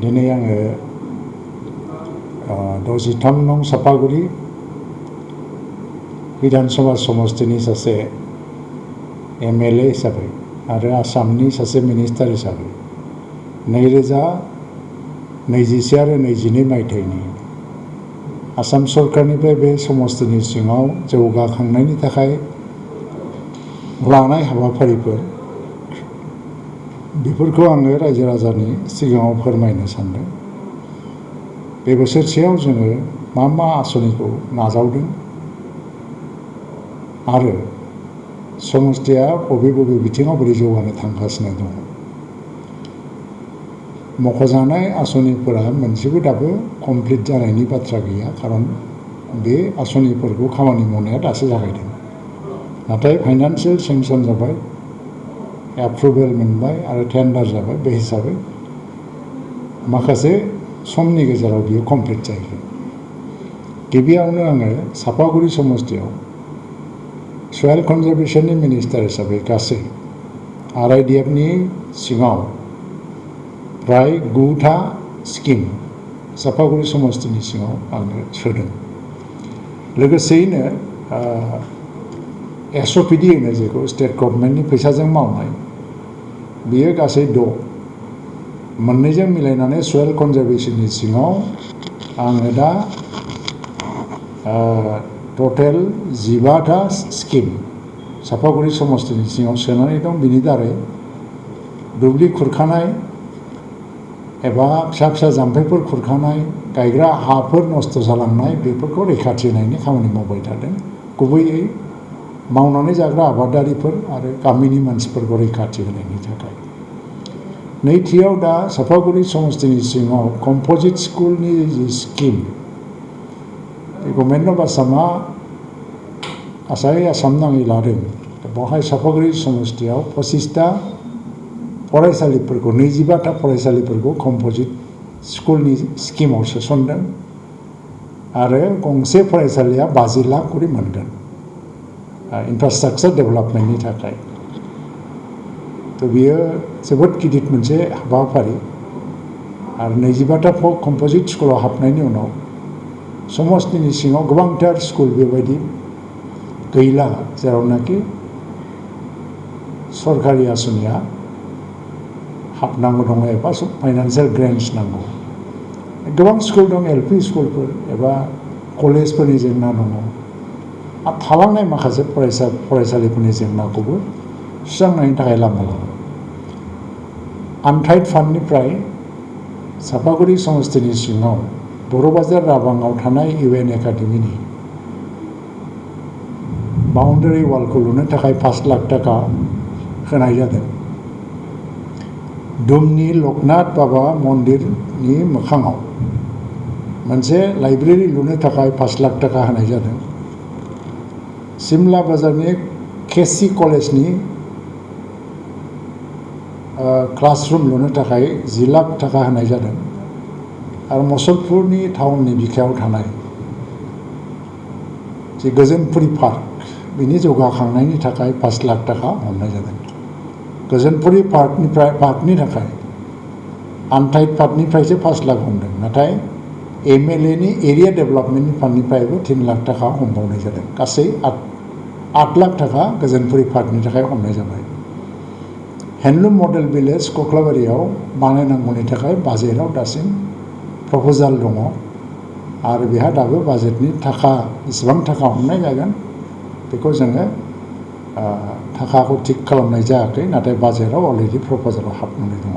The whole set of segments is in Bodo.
दिनै आङो 63 नं सापागुरि विधानसभा समष्टिनि सासे MLA हिसाबै आरो आसामनि सासे मिनिस्टार हिसाबै 2021 आरो 22 मायथाइनि आसाम सरकारनिफ्राय बे समष्टिनि सिङाव जौगाखांनायनि थाखाय लानाय हाबाफारिफोर बेफोरखौ आङो रायजो राजानि सिगाङाव फोरमायनो सानदों। बे बोसोरसेयाव जोङो मा आसनिखौ नाजावदों आरो समष्टिया बबे बिथिङाव बोरै जौगानो थांगासिनो दङ। मख'जानाय आसनिफोरा मोनसेबो दाबो कमप्लिट जानायनि बाथ्रा गैया, खारन बे आसनिफोरखौ खामानि मावनाया दासो जागायदों। नाथाय फाइनान्सियेल सेंसन जाबाय, एप्रुभेल मोनबाय आरो टेन्डार जाबाय। बे हिसाबै माखासे समनि गेजेराव बियो कमप्लिट जाहैगोन। गिबियावनो आङो सापागुरि समष्टियाव सयल कनजारभेशननि मिनिस्टार हिसाबै गासै RIDFनि सिङाव प्राय 9था स्किम सापागुरि समष्टिनि सिङाव आङो सोदों। लोगोसेयैनो SOPD होनो जेखौ स्टेट गभर्नमेन्टनि फैसाजों मावनाय, बियो गासै 6। मोननैजों मिलायनानै सयल कनजारभेशननि सिङाव आङो दा टटेल 15था स्किम सापागुरि समष्टिनि सिङाव सोनानै दं। बिनि दारै दुब्लि खुरखानाय एबा फिसा जाम्फैफोर खुरखानाय, गायग्रा हाफोर नस्थ' जालांनाय, बेफोरखौ रैखाथि होनायनि खामानि मावबाय थादों। गुबैयै मावनानै जाग्रा आबादारिफोर आरो गामिनि मानसिफोरखौ रैखाथि होनायनि थाखाय। नैथियाव दा सापागुरि समष्टिनि सिङाव कम्पोजिट स्कुलनि जि स्किम, गभर्नमेन्ट अफ आसामा आसाम नाङै लादों। बेवहाय सापागुरि समष्टियाव 25टा फरायसालिफोरखौ 25टा फरायसालिफोरखौ कम्पोजिट स्कुलनि स्किमाव सोसनदों आरो गंसे फरायसालिया 50 लाख करि मोनगोन इनफ्रास्ट्राक्चार डेभेलपमेन्टनि थाखाय। बियो जोबोद गिदिर मोनसे हाबाफारि। आरो 25टा कम्पोजिट स्कुलाव हाबनायनि उनाव समष्टिनि सिङाव गोबांथार स्कुल बेबायदि गैला जेरावनाखि सरकारि आसनिया हाबनांगौ दङ एबा फाइनान्सियेल ग्रेन्टस नांगौ। गोबां स्कुल दं, LP स्कुलफोर एबा कलेजफोरनि जेंना दङ। आरो थालांनाय माखासे फरायसालिफोरनि जेंनाखौबो सुस्रांनायनि थाखाय लामा दङ। आनटाइड फान्डनिफ्राय सापागुरि समष्टिनि सिङाव बर'बाजार राबाङाव थानाय UN एकाडेमिनि बाउन्डारि वालखौ लुनो थाखाय 5 लाख थाखा होनाय जादों। दुमनि लकनाथ बाबा मन्दिरनि मोखाङाव मोनसे लाइब्रेरि लुनो थाखाय 5 लाख थाखा होनाय जादों। सिमला बाजारनि KC कलेजनि क्लासरुम लुनो थाखाय 10 लाख थाखा होनाय जादों। आरो मसलपुरनि टाउननि बिखायाव थानाय जे गोजोनपुरि पार्क, बिनि जौगाखांनायनि थाखाय 5 लाख थाखा हरनाय जादों। गोजोनपुरि पार्कनि थाखाय आनटाइड फान्डनिफ्रायसो 5 लाख हमदों, नाथाय MLAनि एरिया डेभेलपमेन्टनि फान्डनिफ्रायबो 3 लाख थाखा हमबावनाय जादों। गासै 8 लाख थाखा गोजोनपुरि पार्कनि थाखाय हमनाय जाबाय। हेन्डलुम मडेल भिलेज कख्लाबारियाव बानायनांगौनि थाखाय बाजेटआव दासिम प्रप'जाल दङ आरो बेहा दाबो बाजेटनि थाखा बेसेबां थाखा हमनाय जागोन बेखौ जोङो थाखाखौ थिग खालामनाय जायाखै, नाथाय बाजेटआव अलरेडि प्रप'जालाव हाबनानै दङ।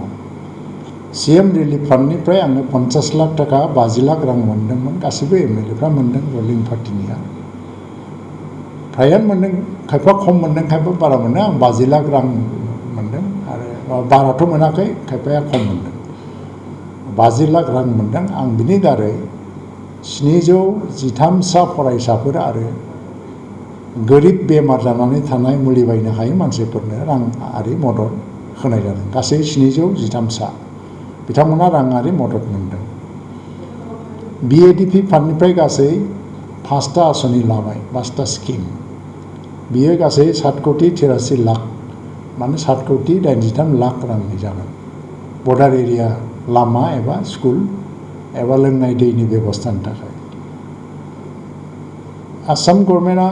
CM रिलिफ फान्डनिफ्राय आङो 50 लाख थाखा 50 लाख रां मोनदोंमोन। गासैबो MLAफ्रा मोनदों, रुलिं पार्टिनिया फ्रायानो मोनदों, खायफा खम मोनदों, खायफा बारा मोनदों। आं 50 लाख रां मोनदों आरो बाराथ' मोनाखै, खायफाया खम मोनदों। 50 लाख रां मोनदों। आं बिनि दारै 713सा फरायसाफोर आरो गोरिब बेमार जानानै थानाय मुलि बायनो हायै मानसिफोरनो राङारि मदद होनाय जादों। गासै 713सा बिथांमोना राङारि मदद मोनदों। BADP फान्डनिफ्राय गासै 5टा आसनि लाबाय, 5टा स्किम। बियो गासै 7 कौटि 83 लाख, माने 7 कौटि 83 लाख रांनि जागोन। बर्डार एरिया लामा एबा स्कुल एबा लोंनाय दैनि बेबस्थानि थाखाय आसाम गभर्नमेन्टआ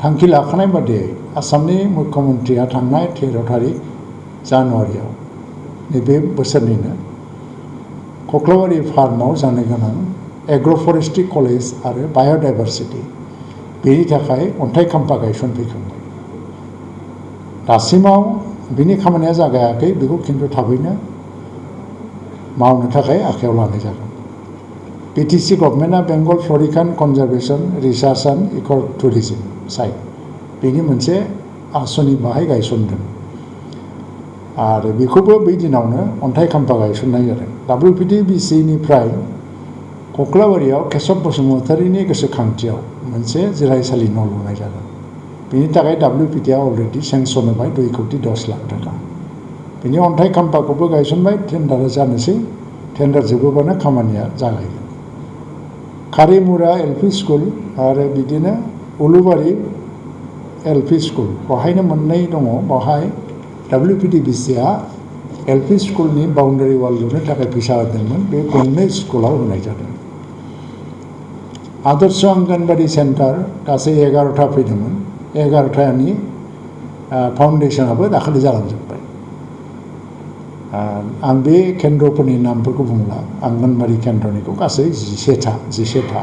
थांखि लाखानाय बादियै आसामनि मुख्यमन्त्रिया थांनाय 13 तारिख जानुवारियाव नैबे बोसोरनिनो कक्लाबारि फार्माव जानो गोनां एग्र' फरेस्ट्रि कलेज आरो बाय'डाइभारसिटि बेनि थाखाय अन्थाइ खाम्फा गायसनफैखांबाय। दासिमाव बिनि खामानिया जागायाखै, बेखौ खिन्थु थाबैनो मावनो थाखाय आखायाव लानाय जागोन। बिटिसि गभर्नमेन्टआ बेंगल फ्लरिकान कनजारभेशन रिसार्च एन्ड इको टुरिज्म साइट बेनि मोनसे आसनि बाहाय गायसनदों आरो बेखौबो बै दिनावनो अन्थाइ खाम्फा गायसननाय जादों। WPTBCनिफ्राय कक्लाबारियाव केशब बसुमतारीनि गोसोखांथियाव मोनसे जिरायसालि न' लुनाय जागोन। बेनि थाखाय WPTआ अलरेडि सेंसन होबाय 2,10 लाख थाखा। बेनि अन्थाइ खाम्फाखौबो गायसनबाय, टेन्डारा जानोसै, टेन्डार जोबोबानो खामानिया जागायगोन। कारिमुरा एलपि स्कुल आरो बिदिनो उलुबारि एलपि स्कुल बेवहायनो मोननै दङ। बेवहाय WPTBCआ एलपि स्कुलनि बाउन्डारि वाल लुनो थाखाय फैसा होदोंमोन, बे गंनै स्कुलाव होनाय जादों। आदर्श अंगनबाड़ी सेन्टार गासै 11टा फैदोंमोन, 11टानि फाउन्डेसनाबो दाखालि जालांजोब्बाय। आं बे केन्द्रफोरनि नामफोरखौ बुंला, आंगनबाड़ी केन्द्रनिखौ गासै 11टा।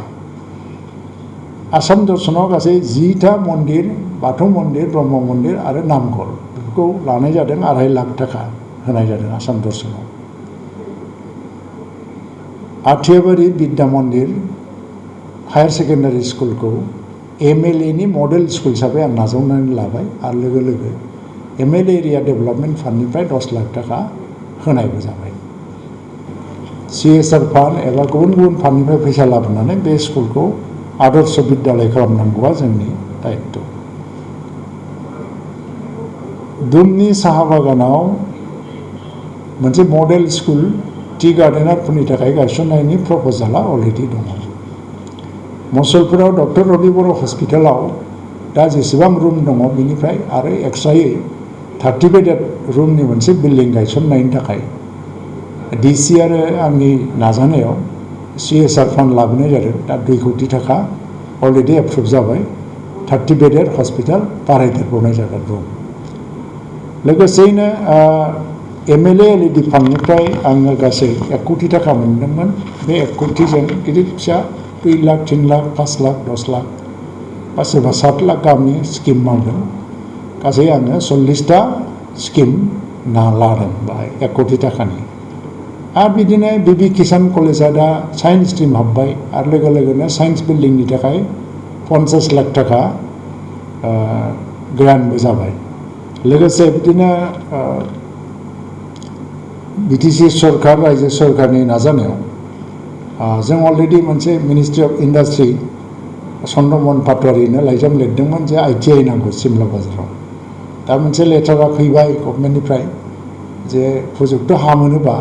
आसाम दर्शनाव गासै 10टा मन्दिर, बाथौ मन्दिर, ब्रह्म मन्दिर आरो नामघर बेफोरखौ लानाय जादों। 2.5 लाख थाखा होनाय जादों आसाम दर्शनाव। आथियाबारि बिद्या मन्दिर हायार सेकेन्डारि स्कुलखौ MLAनि मडेल स्कुल हिसाबै आं नाजावनानै लाबाय आरो लोगो लोगो MLA एरिया डेभेलपमेन्ट फान्डनिफ्राय 10 लाख थाखा होनायबो जाबाय। CSR फान्ड एबा गुबुन गुबुन फान्डनिफ्राय फैसा लाबोनानै बे स्कुलखौ आदर्श बिद्यालय खालामनांगौआ जोंनि दायित्व। दुमनि साहा बागानाव मोनसे मडेल स्कुल टि गार्डेनारफोरनि थाखाय गायसननायनि प्रप'जाला अलरेडि दङ। मुसलपुराव डक्टर रबि बर' हस्पिटालाव दा जेसेबां रुम दङ बेनिफ्राय आरो एक्सट्रायै 30 बेडेड रुमनि मोनसे बिल्डिं गायसननायनि थाखाय DC आरो आंनि नाजानायाव CSR फान्ड लाबोनाय जादों। दा 2 कोटि थाखा अलरेडि एप्रुभ जाबाय। 30 बेडेड हस्पिटाल बारायदेरबावनाय जागोन रुम। लोगोसेयैनो MLA LED फान्डनिफ्राय आङो गासै 1 कोटि थाखा मोनदोंमोन। बे 1 कोटिजों गिदिर फिसा 2 लाख, 3 लाख, 5 लाख, 10 लाख बा सोरबा 7 लाख गाहामनि स्किम मावदों। गासै आङो 40टा स्किम लादों बाहाय 1 कोटि थाखानि। आरो बिदिनो BB किसान कलेजआ दा साइन्स स्ट्रिम हाब्बाय आरो लोगो लोगोनो साइन्स बिल्डिंनि थाखाय 50 लाख थाखा ग्रान्टबो जाबाय। लोगोसे बिदिनो BTC सरकार रायजो सरकारनि नाजानायाव जों अलरेडि मोनसे मिनिस्ट्रि अफ इन्डास्ट्रि चन्द्रमन पाटवारिनो लाइजाम लिरदोंमोन जे ITI नांगौ सिमला बाजाराव। दा मोनसे लेटारा फैबाय गभर्नमेन्टनिफ्राय जे प्रजेक्टखौ हा मोनोबा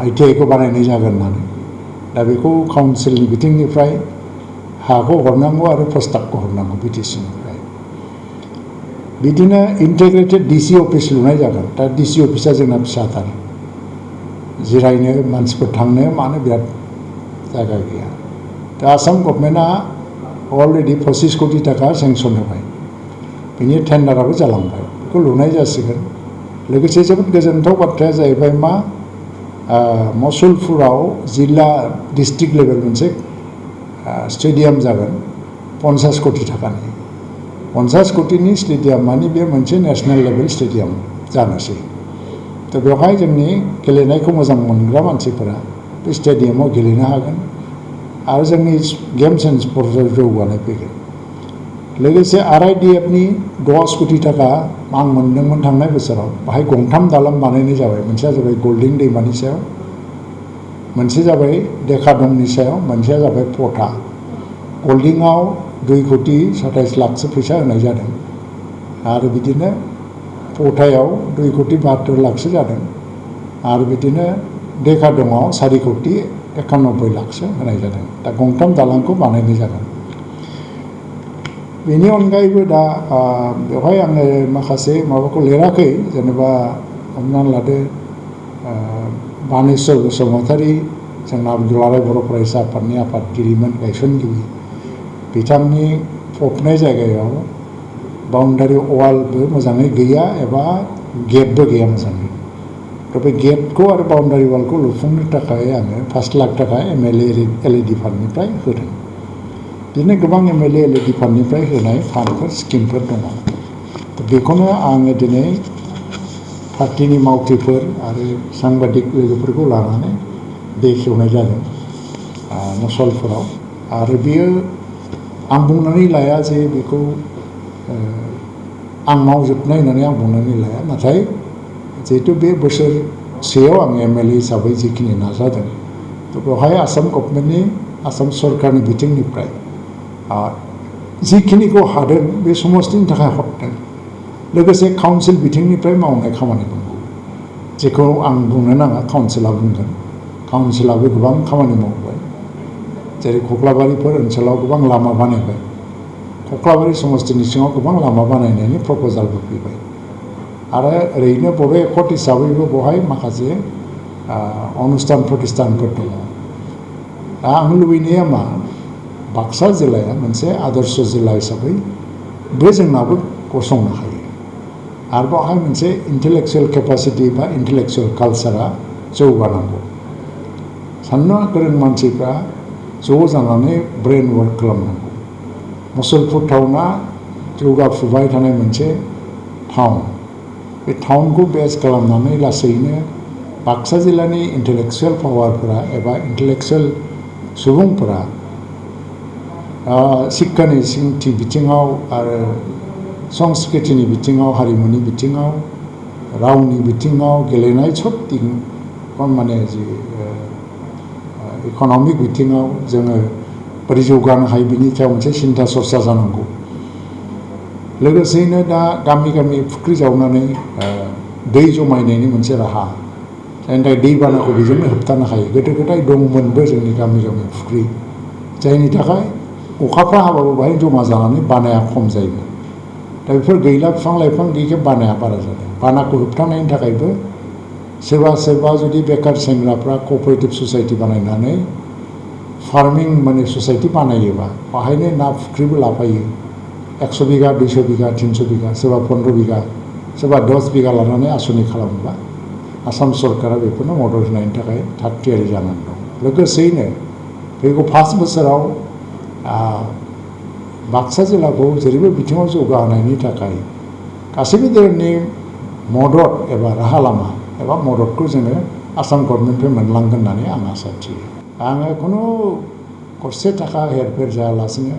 ITI खौ बानायनाय जागोन होननानै। दा बेखौ काउन्सिलनि बिथिंनिफ्राय हाखौ हरनांगौ आरो प्रस्ताबखौ हरनांगौ BTCनिफ्राय। बिदिनो इन्टिग्रेटेड DC अफिस लुनाय जागोन। दा DC अफिसा जोंना फिसाथार, जिरायनो मानसिफोर थांनो मानो बिराद जायगा गैया। दा आसाम गभर्नमेन्टआ अलरेडि 25 कोटि थाखा सेंसन होबाय, बिनि टेन्डाराबो जालांबाय, बेखौ लुनाय जासिगोन। लोगोसे जोबोद गोजोनथाव बाथ्राया जाहैबाय मा मुसलपुराव जिल्ला डिस्ट्रिक्ट लेभेल मोनसे स्टेडियाम जागोन 50 कोटि थाखानि। 50 कोटिनि स्टेडियाम माने बे मोनसे नेशनेल लेभेल स्टेडियाम जानोसै। दा बेवहाय जोंनि गेलेनायखौ मोजां मोनग्रा मानसिफोरा बे स्टेडियामाव गेलेनो हागोन आरो जोंनि गेम्स एन्ड स्पर्ट्सआव जौगानाय फैगोन। लोगोसे RIDFनि 10 कोटि थाखा आं मोनदोंमोन थांनाय बोसोराव। बाहाय 2 दालां बानायनाय जाबाय। मोनसेया जाबाय गल्डेन दैमानि सायाव, मोनसे जाबाय देखादंनि सायाव, मोनसेया जाबाय पटा। गल्डेनाव 2 कोटि 27 लाखसो फैसा होनाय जादों आरो बिदिनो पटायाव 2 कोटि 72 लाखसो जादों आरो बिदिनो देखादंआव 4 कोटि 91 लाखसो होनाय जादों। दा 2 दालांखौ बानायनाय जागोन। बेनि अनगायैबो दा बेवहाय आङो माखासे माबाखौ लिराखै, जेनेबा हमनानै लादो बानेश्वर बसुमतारी जोंना दुलाराय बर' फरायसा आफादनि आफादगिरिमोन गायसनगिरि बिथांनि फबनाय जायगायाव बाउन्डारि वालबो मोजाङै गैया एबा गेटबो गैया मोजाङै थ' बे गेटखौ आरो बाउन्डारि वालखौ लुफुंनो थाखाय आङो 5 लाख थाखा MLA LAD फान्डनिफ्राय होदों। बिदिनो गोबां MLA LAD फान्डनिफ्राय होनाय फान्डफोर स्किमफोर दङ। बेखौनो आङो दिनै पार्टिनि मावथिफोर आरो सांबादिक लोगोफोरखौ लानानै बेखेवनाय जादों मसलफोराव। आरो बियो आं बुंनानै लाया जे बेखौ आं मावजोबनाय होननानै आं बुंनानै लाया, नाथाय जिहेतु बे बोसोरसेयाव आं MLA हिसाबै जिखिनि नाजादों थ' बेवहाय आसाम गभर्नमेन्टनि आसाम सरकारनि बिथिंनिफ्राय जिखिनिखौ हादों बे समस्तिनि थाखाय हरदों। लोगोसे काउन्सिल बिथिंनिफ्राय मावनाय खामानि दङ जेखौ आं बुंनो नाङा, काउन्सिला बुंगोन। काउन्सिलाबो गोबां खामानि मावबाय, जेरै कक्लाबारिफोर ओनसोलाव गोबां लामा बानायबाय, कक्लाबारि समस्तिनि सिङाव गोबां लामा बानायनायनि प्रप'जालबो फैबाय। आरो ओरैनो बबे एकर्ड हिसाबैबो बेवहाय माखासे अनुष्ठान प्रतिष्ठानफोर दङ। दा आं लुबैनाया मा, बाक्सा जिल्लाया मोनसे आदर्श जिल्ला हिसाबै बे जोंनाबो गसंनो हायो। आरो बेवहाय मोनसे इन्टेलेक्सुवेल केपासिटि बा इन्टेलेक्सुवेल कालचारा जौगानांगौ। साननो गोरों मानसिफ्रा ज' जानानै ब्रेन वार्क खालामनांगौ। मुसलपुर टाउना जौगाफुबाय थानाय मोनसे टाउन। बे टाउनखौ बेस खालामनानै लासैनो बाक्सा जिल्लानि इन्टेलेक्सुवेल पावारफोरा एबा इन्टेलेक्सुवेल सुबुंफोरा शिक्षानि बिथिङाव आरो संस्कृतिनि बिथिङाव, हारिमुनि बिथिङाव, रावनि बिथिङाव, गेलेनाय सब माने जि इक'नमिक बिथिङाव जोङो बोरै जौगानो हायो बिनि सायाव मोनसे सिन्था सरसा जानांगौ। लोगोसेयैनो दा गामि गामि फुख्रि जावनानै दै जमायनायनि मोनसे राहा, जायनि थाखाय दैबानाखौ बेजोंनो होबथानो हायो। गोदो गोदाय दंमोनबो जोंनि गामि गामि फुख्रि, जायनि थाखाय अखाफ्रा हाबाबो बाहाय जमा जानानै बानाया खम जायोमोन। दा बेफोर गैला, बिफां लाइफां गैयिखाय बानाया बारा जादों। बानाखौ होबथानायनि थाखायबो सोरबा जुदि बेकार सेंग्राफ्रा कअपारेटिभ ससाइटि बानायनानै फार्मिं माने ससाइटि बानायोबा बाहायनो ना फुख्रिबो लाफायो। 100 बिगा, 200 बिगा, 300 बिगा, सोरबा 15 बिगा, सोरबा 10 बिगा लानानै आसनि खालामोबा आसाम सरकारा बेफोरनो मदद होनायनि थाखाय थाग थियारि जानानै दं। लोगोसेयैनो फैगौ 5 बोसोराव बाक्सा जिल्लाखौ जेरैबो बिथिङाव जौगाहोनायनि थाखाय गासैबो धोरोमनि मदद एबा राहा लामा एबा मददखौ जोङो आसाम गभर्नमेन्टनिफ्राय मोनलांगोन होननानै आं आसा थियो। आङो खुनु गरसे थाखा हेरफेर जायालासिनो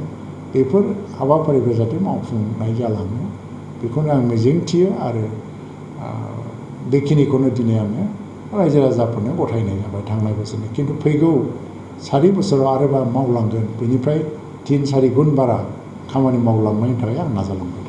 बेफोर हाबाफारिफोर जाहाथे मावफुंनाय जालाङो बेखौनो आं मिजिंथियो। आरो बेखिनिखौनो दिनै आङो रायजो राजाफोरनो गथायनाय जाबाय थांनाय बोसोरनि। खिन्थु फैगौ 4 बोसोराव आरोबा मावलांगोन, बेनिफ्राय 3-4 गुन बारा खामानि मावलांनायनि थाखाय आं नाजालांगोन।